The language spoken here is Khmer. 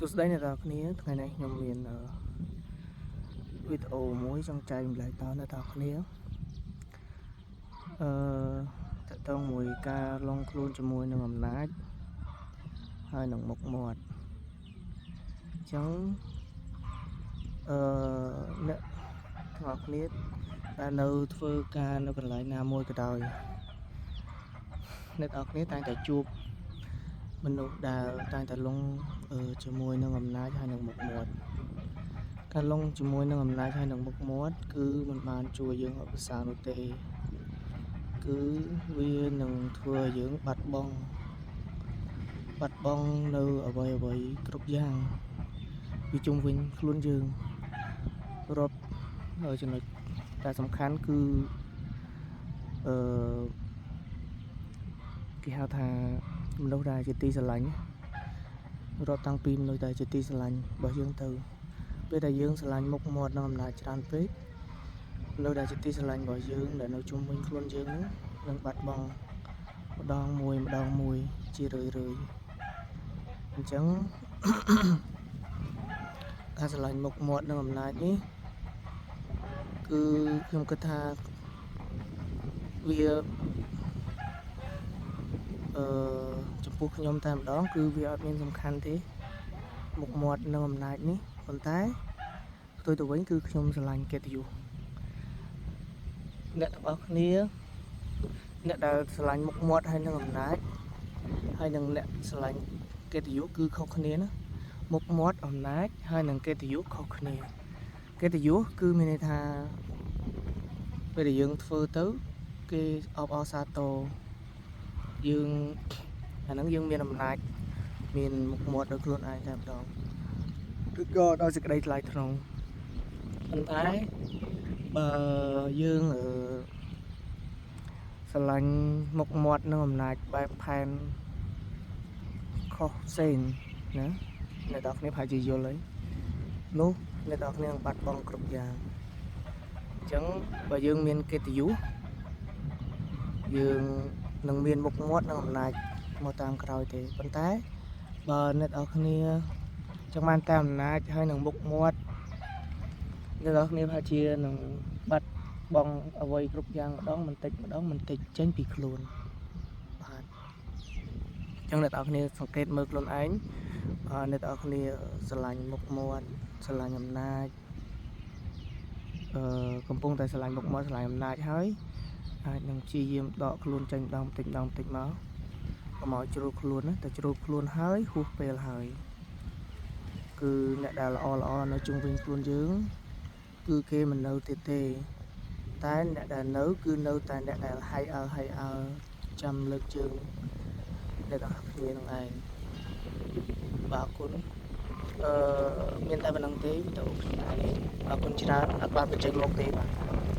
សួស្តីអ្នកទាំងអស់គ្នាថ្ងៃនេះខ្ញុំមានវីដេអូមួយចង់ចែករំលែកដល់អ្នកទាំងអស់គ្នាអឺតកតងមួយការលងខ្លួនជាមួយនឹងអំណាចហើយនឹងមុខមាត់អញ្ចឹងអឺអ្នកទាំងអស់គ្នាដែលនៅធ្វើការនៅកន្លែងណាមួយក៏ដោយអ្នកទាំងអស់គ្នាតែងតែជួបមនុស្សដែលតែងតែលងជាមួយនឹងអំណាចហើយនឹងមុខមាត់ ការលងជាមួយនឹងអំណាចហើយនឹងមុខមាត់គឺមិនបានជួយយើងឲ្យប្រសើរនោះទេគឺវានឹងធ្វើឲ្យយើងបាត់បង់បាត់បង់នៅអ្វីអ្វីគ្រប់យ៉ាងពីជុំវិញខ្លួនយើងរាប់ចំណុចតែសំខាន់គឺអឺគេហៅថាមនុស្សដែលជាទីស្រឡាញ់រាប់តាំងពីមនុស្សដែលជាទីស្រឡាញ់របស់យើងទៅពេលដែលយើងស្រឡាញ់មុខមាត់និងអំណាចច្រើនពេកមនុស្សដែលជាទីស្រឡាញ់របស់យើងដែលនៅជុំវិញខ្លួនយើងហ្នឹងនឹងបាត់បង់ម្ដងមួយម្ដងមួយជារឿយរឿយអញ្ចឹង ការស្រឡាញ់មុខមាត់និងអំណាចនេះគឺខ្ញុំគិតថាវាអឺចំពោះខ្ញុំតែម្ដងគឺវាអត់មានសំខាន់ទេមុខមាត់និងអំណាចនេះប៉ុន្តែផ្ទុយទៅវិញគឺខ្ញុំស្រឡាញ់កិត្តិយសអ្នកទាំងអស់គ្នាអ្នកដែលស្រឡាញ់មុខមាត់ហើយនឹងអំណាចហើយនឹងអ្នកស្រឡាញ់កិត្តិយសគឺខុសគ្នាណាមុខមាត់អំណាចហើយនឹងកិត្តិយសខុសគ្នាកិត្តិយសគឺមានន័យថាពេលដែលយើងធ្វើទៅគេអបអរសាទរយើងអាហ្នឹងយើងមានអំណាចមានមុខមាត់ដោយខ្លួនឯងតែម្ដងឬក៏ដោយសេចក្តីថ្លៃថ្នូរប៉ុន្តែបើយើងអឺស្រឡាញ់មុខមាត់និងអំណាចបែបផែនខុសផ្សេងណាអ្នកទាំងអស់គ្នាប្រហែលជាយល់ហើយនោះអ្នកទាំងអស់គ្នានឹងបាត់បង់គ្រប់យ៉ាងអញ្ចឹងបើយើងមានកិត្តិយសយើងនឹងមានមុខមាត់និងអំណាចមកតាមក្រោយទេប៉ុន្តែបើអ្នកទាំងអស់គ្នាចង់បានតែអំណាចហើយនឹងមុខមាត់អ្នកទាំងអស់គ្នាប្រហែលជានឹងបាត់បង់អ្វីគ្រប់យ៉ាងម្ដងបន្តិចម្ដងបន្តិចចេញពីខ្លួនបាទអញ្ចឹងអ្នកទាំងអស់គ្នាសង្កេតមើលខ្លួនឯងបើអ្នកទាំងអស់គ្នាស្រឡាញ់មុខមាត់ស្រឡាញ់អំណាចកំពុងតែស្រឡាញ់មុខមាត់ស្រឡាញ់អំណាចហើយអាចនឹងព្យាយាមដកខ្លួនចេញម្ដងបន្តិចម្ដងបន្តិចមកកុំឲ្យជ្រុលខ្លួនណាតែជ្រុលខ្លួនហើយហួសពេលហើយគឺអ្នកដែលល្អល្អនៅជុំវិញខ្លួនយើងគឺគេមិននៅទៀតទេ តែអ្នកដែលនៅគឺនៅតែអ្នកដែលហៃអើហៃអើចាំលើកជើងអ្នកទាំងអស់គ្នានឹងឯងបាទអរគុណអឺមានតែប៉ុណ្ណឹងទេវីដេអូខ្ញុំថ្ងៃនេះអរគុណច្រើនអត់បានបញ្ចេញមុខទេបាទ។